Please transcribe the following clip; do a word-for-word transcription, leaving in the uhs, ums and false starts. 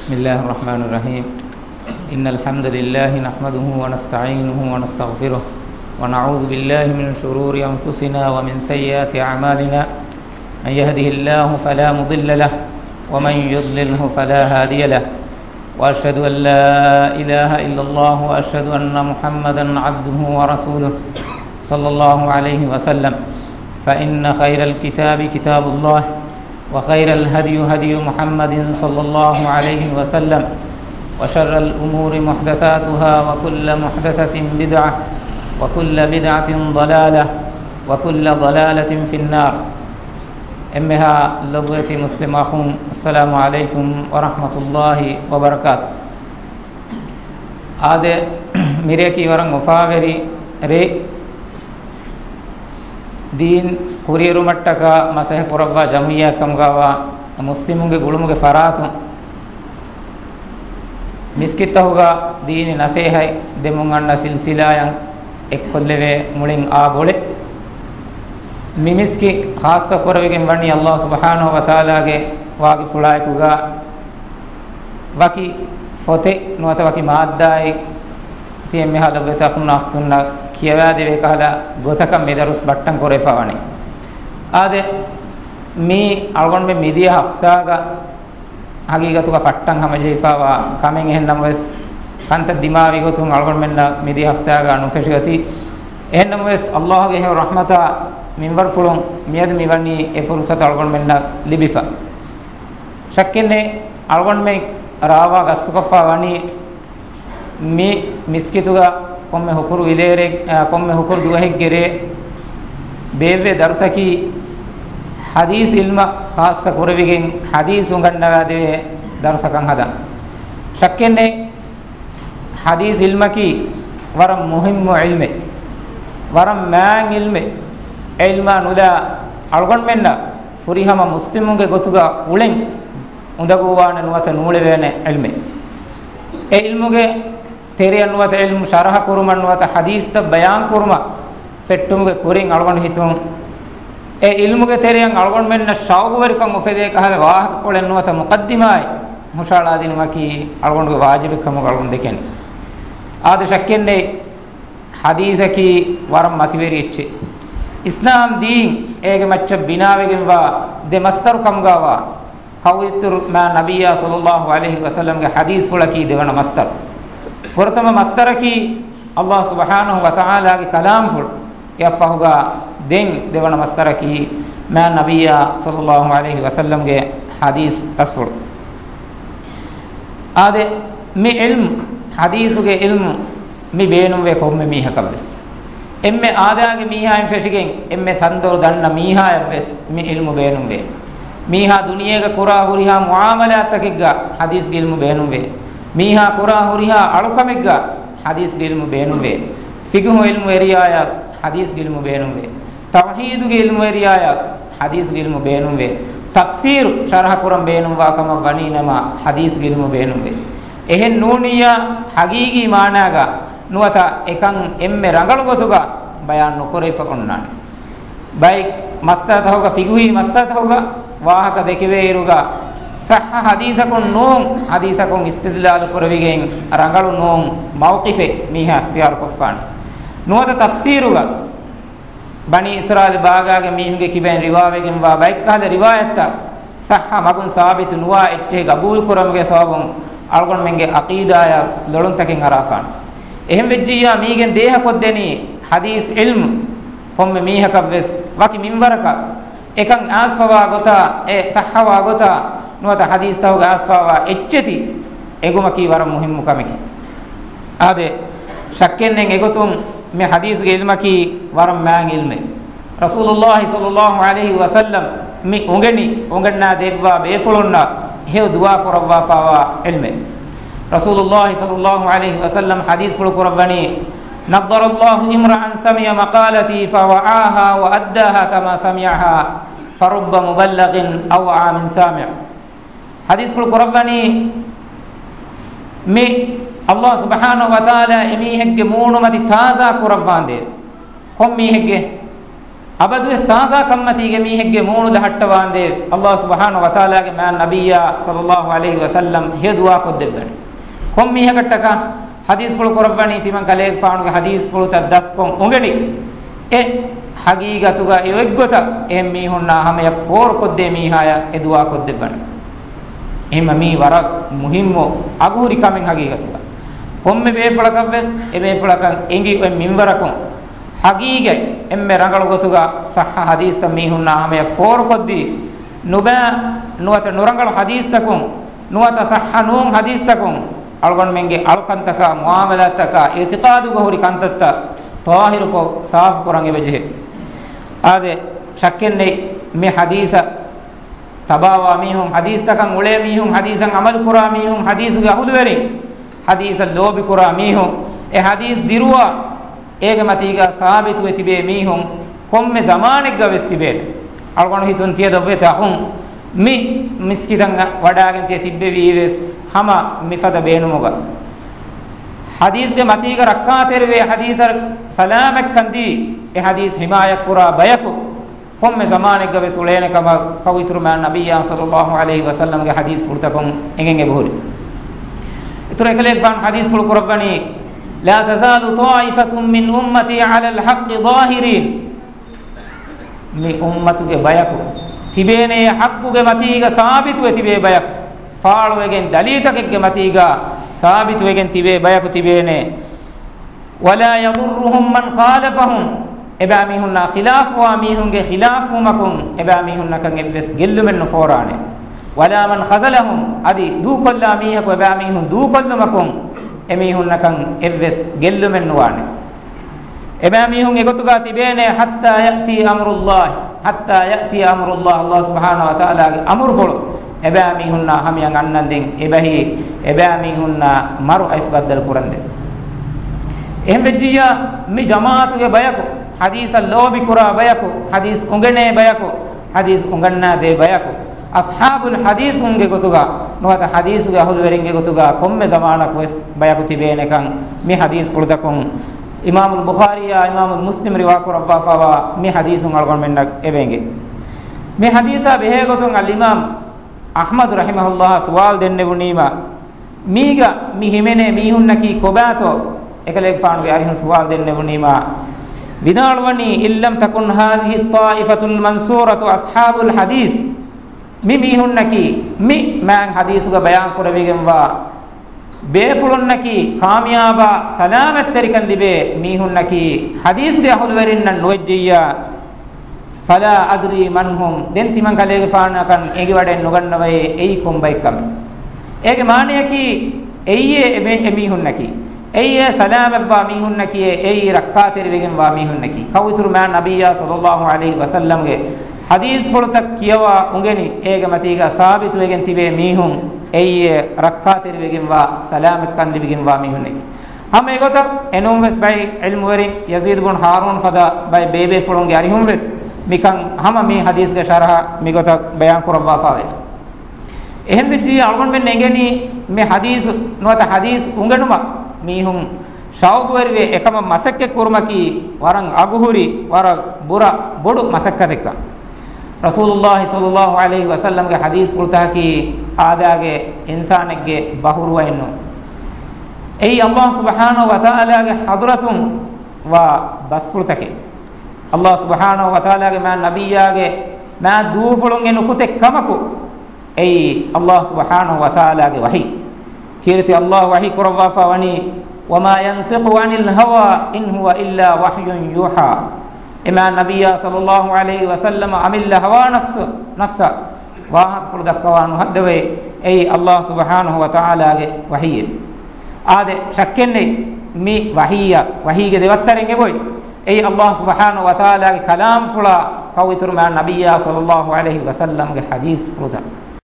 بسم الله الرحمن الرحيم. إن الحمد لله نحمده ونستعينه ونستغفره، ونعوذ بالله من شرور أنفسنا ومن سيئات أعمالنا. من يهده الله فلا مضل له، ومن يضلله فلا هادي له. وأشهد أن لا إله إلا الله، وأشهد أن محمدا عبده ورسوله، صلى الله عليه وسلم. فإن خير الكتاب كتاب الله، وخير الهدي هدي محمد صلى الله عليه وسلم، وشر الأمور محدثاتها، وكل محدثة بدعة، وكل بدعة ضلالة، وكل ضلالة في النار. އެންމެހާ ލޮބުވެތި މުސްލިމް އަޚުން، އައްސަލާމު ޢަލައިކުމް ވަރަޙްމަތުﷲި ވަބަރަކާތު. އާދެ، މިރޭކީ ވަރަށް އުފާވެރި ރޭ. ދީން ކުރިއެރުމަށްޓަކާ މަސައްކަތް ކުރައްވާ ޖަމްޢިއްޔާ ކަމުގައިވާ މުސްލިމުންގެ ގުޅުމުގެ ފަރާތުން މިސްކިތްތަކުގަ ދީނީ ނަސޭހަތް ދެމުން އަންނަ ސިލްސިލާއަށް އެއްކޮށްލެވޭ މުޅިން އާ ބޮޅެއް. މި މިސްކިތް ޚާއްޞަ ކުރެވިގެން ވަނީ ﷲ ސުބްޙާނަހޫ ވަތަޢާލާގެ ވާގިފުޅާއެކުގަ ވަކި ފޮތެއް ނުވަތަ ވަކި މާއްދާއެއް ތި އެންމެހާ ލޮބުވެތި އަޚުންނާ އުޚްތުންނަށް ކިޔަވާދެވޭ ކަހަލަ ގޮތަކަށް މި ދަރުސް ބައްޓަން ކުރެވިފަ ވަނީ. އާދެ، މީ އަޅުގަނޑުމެން މިދިޔަ ހަފްތާގަ ހަގީގަތުގަ ފައްޓަން ހަމަޖެހިފައިވާ ކަމެއް. އެހެންނަމަވެސް، ކަންތައް ދިމާވި ގޮތުން އަޅުގަނޑުމެންނަށް މިދިޔަ ހަފްތާގަ ނުފެށި އޮތީ. އެހެންނަމަވެސް، ﷲ ގެ ހެޔޮ ރަޙްމަތާ މިންވަރުފުޅުން މިއަދު މިވަނީ އެ ފުރުޞަތު އަޅުގަނޑުމެންނަށް ލިބިފަ. ޝައްކެއްނެތް، އަޅުގަނޑުމެން ރާވާ ގަސްތުކޮށްފަ ވަނީ މި މިސްކިތުގަ ކޮންމެ ހުކުރު ވިލޭރެ-، އާ، ކޮންމެ ހުކުރު ދުވަހެއްގެ ރޭ ބޭއްވޭ ދަރުސަކީ ޙަދީޘް ޢިލްމަށް ޚާއްޞަ ކުރެވިގެން ޙަދީޘް އުނގަންނަވާދެވޭ ދަރުސަކަށް ހަދަން. ޝައްކެއްނެތް، ޙަދީޘް ޢިލްމަކީ ވަރަށް މުހިއްމު ޢިލްމެއް، ވަރަށް މާތް ޢިލްމެއް. ޢިލްމާ ނުލާ އަޅުގަނޑުމެންނަށް ފުރިހަމަ މުސްލިމުންގެ ގޮތުގަ އުޅެން އުނދަގޫވާނެ ނުވަތަ ނޫޅެވޭނެ ޢިލްމެއް. އެ ޢިލްމުގެ ތެރެއަށް ނުވަތަ ޢިލްމު ޝަރަޙަ ކުރުމަށް ނުވަތަ ޙަދީޘްތައް ބަޔާން ކުރުމަށް ފެއްޓުމުގެ ކުރިން އަޅުގަނޑު ހިތުން، އެ ޢިލްމުގެ ތެރެއަށް އަޅުގަނޑުމެންނަށް ޝައުގުވެރިކަން އުފެދޭ ކަހަލަ ވާހަކަކޮޅެއް ނުވަތަ މުޤައްދިމާއެއް ހުށައަޅާދިނުމަކީ އަޅުގަނޑުގެ ވާޖިބެއް ކަމުގަ އަޅުގަނޑު ދެކެނީ. އާދެ، ޝައްކެއްނެތް، ޙަދީޘަކީ ވަރަށް މަތިވެރި އެއްޗެއް. އިސްލާމް ދީން އޭގެ މައްޗަށް ބިނާވެގެންވާ ދެ މަޞްދަރު ކަމުގައިވާ، ކައުއިތުރު މާ ނަބިއްޔާ ޞައްލައްލާހު ޢަލައިހި ވަސައްލަމްގެ ޙަދީޘްފުޅަކީ ދެވަނަ މަޞްދަރު. ފުރަތަމަ މަޞްދަރަކީ ﷲ ސުބްޙާނަހޫ ވަތަޢާލާގެ ކަލާމްފުޅު. އެއަށްފަހުގަ ދެން ދެވަނަ މަޞްދަރަކީ މާ ނަބިއްޔާ ޞައްލައްލާހު ޢަލައިހި ވަސައްލަމްގެ ޙަދީޘް ބަސްފުޅު. އާދެ، މި ޢިލްމު، ޙަދީޘުގެ ޢިލްމު މި ބޭނުންވޭ ކޮންމެ މީހަކަށްވެސް. އެންމެ އާދައިގެ މީހާއިން ފެށިގެން އެންމެ ތަންދޮރު ދަންނަ މީހާއަށްވެސް މި ޢިލްމު ބޭނުންވޭ. މީހާ ދުނިޔޭގަ ކުރާ ހުރިހާ މުޢާމަލާތްތަކެއްގަ ޙަދީޘްގެ ޢިލްމު ބޭނުންވޭ. މީހާ ކުރާ ހުރިހާ އަޅުކަމެއްގަ ޙަދީޘްގެ ޢިލްމު ބޭނުންވޭ. ފިޤުހު ޢިލްމު އެރިއާއަށް ޙަދީޘްގެ ޢިލްމު ބޭނުންވޭ. ތައުޙީދުގެ ޢިލްމު އެރިއާއަށް ޙަދީޘްގެ ޢިލްމު ބޭނުންވޭ. ތަފްސީރު ޝަރަޙަ ކުރަން ބޭނުންވާ ކަމަށް ވަނީ ނަމަ، ޙަދީޘްގެ ޢިލްމު ބޭނުންވޭ. އެހެން ނޫނިއްޔާ، ޙަޤީޤީ މާނާގަ ނުވަތަ އެކަން އެންމެ ރަނގަޅު ގޮތުގަ ބަޔާން ނުކުރެވިފަ އޮންނާނެ. ބައެއް މައްސަލަތަކުގަ، ފިޤުހީ މައްސަލަތަކުގަ ވާހަކަ ދެކެވޭއިރުގަ، ޞައްޙަ ޙަދީޘަކުން ނޫން، ޙަދީޘަކުން އިސްތިދްލާލު ކުރެވިގެން ރަނގަޅު ނޫން މައުޤިފެއް މީހާ އިޚްތިޔާރު ކޮށްފާނެ. ނުވަތަ ތަފްސީރުގަ، ބަނީ އިސްރާއީލް ބާގާގެ މީހުންގެ ކިބައިން ރިވާވެގެންވާ ބައެއްކަހަލަ ރިވާޔަތްތައް ޞައްޙަ މަގުން ސާބިތު ނުވާ އެއްޗެހި ގަބޫލު ކުރުމުގެ ސަބަބުން އަޅުގަނޑުމެންގެ ޢަޤީދާއަށް ލޮޅުންތަކެއް އަރާފާނެ. އެހެން ވެއްޖިއްޔާ މީގެން ދޭހަކޮށްދެނީ ޙަދީޘް ޢިލްމު ކޮންމެ މީހަކަށްވެސް ވަކި މިންވަރަކަށް އެކަން އައިސްފަވާ ގޮތާ، އެ ޞައްޙަވާ ގޮތާ، ނުވަތަ ޙަދީޘްތަކުގަ އައިސްފަވާ އެއްޗެތި އެގުމަކީ ވަރަށް މުހިއްމު ކަމެކޭ. އާދެ، ޝައްކެއްނެތް އެގޮތުން މި ޙަދީޘްގެ ޢިލްމަކީ ވަރަށް މާތް ޢިލްމެއް. ރަސޫލުﷲ ޞައްލައްލާހު ޢަލައިހި ވަސައްލަމް މި އުނގެނި، އުނގަންނާ ދެއްވާ ބޭފުޅުންނަށް ހެޔޮ ދުޢާ ކުރައްވާފާވާ ޢިލްމެއް. ރަސޫލުﷲ ޞައްލައްލާހު ޢަލައިހި ވަސައްލަމް ޙަދީޘްފުޅު ކުރައްވަނީ، نضر الله امرأ سمع مقالتي فوعاها وأداها كما سمعها فرب مبلغ أوعى من سامع. ޙަދީޘްފުޅު ކުރައްވަނީ، މި ﷲ ސުބްޙާނަހޫ ވަތަޢާލާ އެމީހެއްގެ މޫނުމަތި ތާޒާ ކުރައްވާނދޭ. ކޮން މީހެއްގެ؟ އަބަދުވެސް ތާޒާ ކަންމަތީގެ މީހެއްގެ މޫނު ލަހައްޓަވާނދޭ، އައްލާހު ސުބްޙާނަހު ވަތަޢާލާގެ މާތް ނަބިއްޔާ ޞައްލައްލާހު ޢަލައިހި ވަސައްލަމް ހެޔޮ ދުޢާ ކޮށްދެއްވަނީ. ކޮން މީހަކަށްޓަކާ ޙަދީޘްފުޅު ކުރައްވަނީ ތިމަން ކަލޭގެފާނުގެ ޙަދީޘްފުޅުތައް ދަސްކޮށް އުނގެނި؟ އެ ޙަޤީޤަތުގަ އެ އޮތްގޮތަށް އެހެން މީހުންނާ ހަމަޔަށް ފޯރުކޮށްދޭ މީހާޔަށް އެ ދުޢާ ކޮށްދެއްވަނީ. އެހެންމަ މީ ވަރަށް މުހިއްމު އަގުހުރި ކަމެއް ޙަޤީޤަތުގަ. ކޮންމެ ބޭފުޅަކަށްވެސް އެ ބޭފުޅަކަށް އެނގި އޮތް މިންވަރަކުން ޙަޤީޤަތް އެންމެ ރަނގަޅު ގޮތުގަ ޞައްޙަ ޙަދީޘްތައް މީހުންނާ ހަމަޔަށް ފޯރުކޮށްދީ، ނުބައި ނުވަތަ ނުރަނގަޅު ޙަދީޘްތަކުން، ނުވަތަ ޞައްޙަ ނޫން ޙަދީޘްތަކުން، އަޅުގަނޑުމެންގެ އަޅުކަންތަކާ، މުޢާމަލާތްތަކާ، އިޢުތިޤާދުގަ ހުރި ކަންތައްތައް ޠާހިރުކޮށް ސާފުކުރަން އެބަޖެހޭ. އާދެ، ޝައްކެއްނެތް މި ޙަދީޘަށް ތަބާވާ މީހުން، ޙަދީޘްތަކަށް އުޅޭ މީހުން، ޙަދީޘަށް ޢަމަލުކުރާ މީހުން، ޙަދީޘުގެ އަހުލުވެރިން، ޙަދީޘަށް ލޯބިކުރާ މީހުން، އެ ޙަދީޘް ދިރުވާ، އޭގެ މަތީގަ ސާބިތުވެ ތިބޭ މީހުން ކޮންމެ ޒަމާނެއްގަ ވެސް ތިބޭނެ. އަޅުގަނޑު ހިތުން ތިޔަ ދޮށްވެތި އަޚުން މި މިސްކިތަށް ވަޑާގެން ތިޔަ ތިއްބެވީ ވެސް ހަމަ މިފަދަ ބޭނުމުގަ. ޙަދީޘްގެ މަތީގަ ރައްކާތެރިވެ، ޙަދީޘަށް ސަލާމަތްކަން ދީ، އެ ޙަދީޘް ޙިމާޔަތްކުރާ ބަޔަކު ކޮންމެ ޒަމާނެއްގަ ވެސް އުޅޭނެ ކަމަށް ކައުއިތުރު މާތް ނަބިއްޔާ ޞައްލައްލާހު ޢަލައިހި ވަސައްލަމްގެ ޙަދީޘްފުޅުތަކުން އެނގެން އެބަހުރި. އިތުރަށް އެކަލޭގެފާނު ޙަދީޘްފުޅު ކުރައްވަނީ، "لا تزال طائفة من أمتي على الحق ظاهرين." މި އުއްމަތުގެ ބަޔަކު ތިބޭނެ ޙައްޤުގެ މަތީގަ ސާބިތުވެ ތިބޭ ބަޔަކު، ފާޅުވެގެން ދަލީލްތަކެއްގެ މަތީގަ ސާބިތުވެގެން ތިބޭ ބަޔަކު ތިބޭނެ. "ولا يضرهم من خالفهم." އެބައިމީހުންނާ ޚިލާފުވާ މީހުންގެ ޚިލާފުވުމަކުން އެބައިމީހުންނަކަށް އެއްވެސް ގެއްލުމެއް ނުފޯރާނެ. "ولا من خذلهم." އަދި ދޫކޮށްލާ މީހަކު އެބައިމީހުން ދޫކޮށްލުމަކުން އެމީހުންނަކަށް އެއްވެސް ގެއްލުމެއް ނުވާނެ. އެބައިމީހުން އެގޮތުގަ ތިބޭނެ، "حتى يأتي أمر الله." "حتى يأتي أمر الله." އައްލާހު ސުބްޙާނަހު ވަތަޢާލާގެ އަމުރުފުޅު އެބައިމީހުންނާ ހަމަޔަށް އަންނަންދެން އެބަހީ، އެބައިމީހުންނާ މަރު އައިސް ބައްދަލު ކުރަންދެން. އެހެން ވެއްޖިއްޔާ، މި ޖަމާޢަތުގެ ބަޔަކު، ޙަދީޘަށް ލޯބިކުރާ ބަޔަކު، ޙަދީޘް އުނގެނޭ ބަޔަކު، ޙަދީޘް އުނގަންނާދޭ ބަޔަކު، އަޞްޙާބުލް ޙަދީޘުންގެ ގޮތުގަ ނުވަތަ ޙަދީޘުގެ އަހުލުވެރިންގެ ގޮތުގަ ކޮންމެ ޒަމާނަކު ވެސް ބަޔަކު ތިބޭނެކަން މި ޙަދީޘްފުޅުތަކުން އިމާމުލް ބުޚާރީއާ އިމާމުލް މުސްލިމް ރިވާކުރައްވާފައިވާ މި ޙަދީޘުން އަޅުގަނޑުމެންނަށް އެބައެނގޭ. މި ޙަދީޘާ ބެހޭގޮތުން އަލްއިމާމް އަޙްމަދު ރަޙިމަހުﷲ ސުވާލު ދެންނެވުނީމަ، މީގަ މި ހިމެނޭ މީހުންނަކީ ކޮބާތޯ؟ އެކަލޭގެފާނުގެ އަރިހުން ސުވާލު ދެންނެވުނީމަ، ވިދާޅުވަނީ، "إن لم تكن هذه الطائفة المنصورة أصحاب الحديث." މި މީހުންނަކީ، މި މާތް ޙަދީޘުގަ ބަޔާން ކުރެވިގެންވާ ބޭފުޅުންނަކީ، ކާމިޔާބާ ސަލާމަތްތެރިކަން ލިބޭ މީހުންނަކީ، ޙަދީޘުގެ އަހުލުވެރިންނަށް ނުވެއްޖިއްޔާ، "فلا أدري من هم." ދެން ތިމަން ކަލޭގެފާނަކަށް އެނގިވަޑައެއް ނުގަންނަވައޭ އެއީ ކޮންބައެއްކަމެއް. އޭގެ މާނަޔަކީ، އެއީ އެ މީ-، އެ މީހުންނަކީ، އެއީ އެ ސަލާމަތްވާ މީހުންނަކީ، އެއީ ރައްކާތެރިވެގެންވާ މީހުންނަކީ. ކައުއިތުރު މާތް ނަބިއްޔާ ޞައްލައްލާހު ޢަލައިހި ވަސައްލަމްގެ ޙަދީޘްފުޅުތައް ކިޔަވާ އުނގެނި، އޭގެ މަތީގަ ސާބިތުވެގެން ތިބޭ މީހުން، އެއީ އެ ރައްކާތެރިވެގެންވާ، ސަލާމަތްކަން ލިބިގެންވާ މީހުންނެކެ. ހަމަ އެގޮތަށް އެނޫންވެސް ބައެއް ޢިލްމުވެރިން ޔަޒީދު ބުން ހާރޫން ފަދަ ބައެއް ބޭބޭފުޅުންގެ އަރިހުންވެސް މިކަން ހަމަ މި ޙަދީޘްގެ ޝަރަޙަ މިގޮތަށް ބަޔާން ކުރައްވާފައެވެ. އެހެންވެއްޖިއްޔާ އަޅުގަނޑުމެން އެނގެނީ މި ޙަދީޘް ނުވަތަ ޙަދީޘް އުނގެނުމަށް މީހުން ޝައުގުވެރިވެ އެކަމަށް މަސައްކަތް ކުރުމަކީ ވަރަށް އަގުހުރި، ވަރަށް ބުރަ ބޮޑު މަސައްކަތެއްކަން. ރަސޫލުﷲ ޞައްލައްލާހު ޢަލައިހި ވަސައްލަމްގެ ޙަދީޘްފުޅުތަކަކީ އާދައިގެ އިންސާނެއްގެ ބަހުރުވައެއްނޫން. އެއީ ﷲ ސުބްޙާނަހު ވަތަޢާލާގެ ޙަޟްރަތުން ވާ ބަސްފުޅުތަކެއް. ﷲ ސުބްޙާނަހު ވަތަޢާލާގެ މާތް ނަބިއްޔާގެ މާތް ދޫފުޅުންގެ ނުކުތެއް ކަމަކު، އެއީ ﷲ ސުބްޙާނަހު ވަތަޢާލާގެ ވަޙީ. ކީރިތި ﷲ ވަޙީ ކުރައްވާފަ ވަނީ، "وما ينطق عن الهوى إن هو إلا وحي يوحى." އެ މާތް ނަބިއްޔާ ޞައްލައްލާހު ޢަލައިހި ވަސައްލަމަ އަމިއްލަ ހަވާ ނަފްސު، ނަފްސަށް ވާހަކަފުޅު ދައްކަވާ ނުހައްދަވައޭ، އެއީ ﷲ ސުބްޙާނަހު ވަތަޢާލާގެ ވަޙީއެއް. އާދެ، ޝައްކެއްނެތް މި ވަޙީއަށް، ވަޙީގެ ދެވައްތަރެއް އެބައޮތް. އެއީ ﷲ ސުބްޙާނަހު ވަތަޢާލާގެ ކަލާމްފުޅާ ކައުއިތުރު މާތް ނަބިއްޔާ ޞައްލައްލާހު ޢަލައިހި ވަސައްލަމްގެ ޙަދީޘްފުޅުތައް.